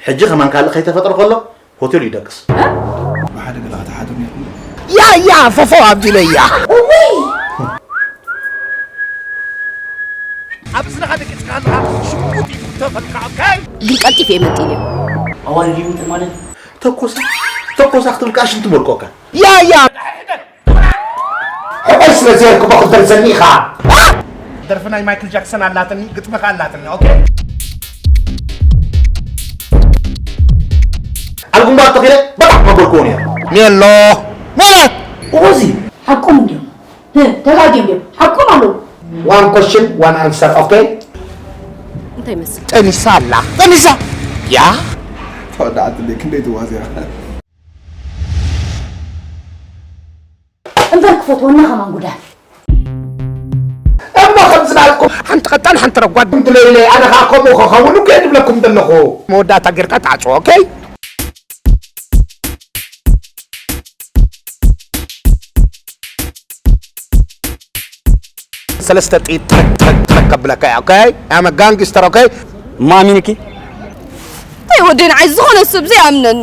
ሕጂ ከማን ካልእ ከይተፈጥረ ከሎ ሆቴል ይደቅስ። ብሓደ ገለ ከተሓቶም ኢኹም። ያ ያ ፈፎ ኣብዲለያ ኣብ እዝንኻ ደቂጽካ ኣለኻ ሽጉጥ እዩ ተፈልካ ኦኬ ግን ቀልጢፍ እየ መንጢልዮ ኣዋልድ ይምጥ ማለት ተኮሳ ተኮሳ ክትብል ቃሽን ትመልቆካ። ያ ያ ሕቆይ ስለ ዘየርክቦ ክትደርሰኒ ኢኻ። ደርፊ ናይ ማይክል ጃክሰን ኣላትኒ ግጥሚ ከ ኣላትኒ ኦኬ ኣልጉምባ ተኺለ በጣም መበልክዎ ነይሩ። ሜሎ ሜ ወዚ ሓቆም እንዲዮም ተጋግዮም እዮም ሓቆም ኣለዉ One question, one answer, okay? እንታይ ይመስል ጠኒሳ ኣላ ጠኒሳ ያ ተወዳዓትለይ ክንደይ ትዋዝያ እምበር ክፈትወና ከማን ጉዳይ እሞ ከምዚ ናትኩም ሓንቲ ቀጣን ሓንቲ ረጓድ ትለይለ ኣነ ከዓ ከምኡ ክኸውን እኮ እየ ዝብለኩም ዘለኹ። መወዳእታ ጌርካ ትዓፅዎ ኦኬ ሰለስተ ጥይት ትረክ ትረክ ትረክ ከብለካ እያ ኦኬ ኣመ ጋንግስተር ኦኬ ማሚንኪ እንታይ ወደይ ንዓይ ዝኾነ ሰብ ዘይኣምነኒ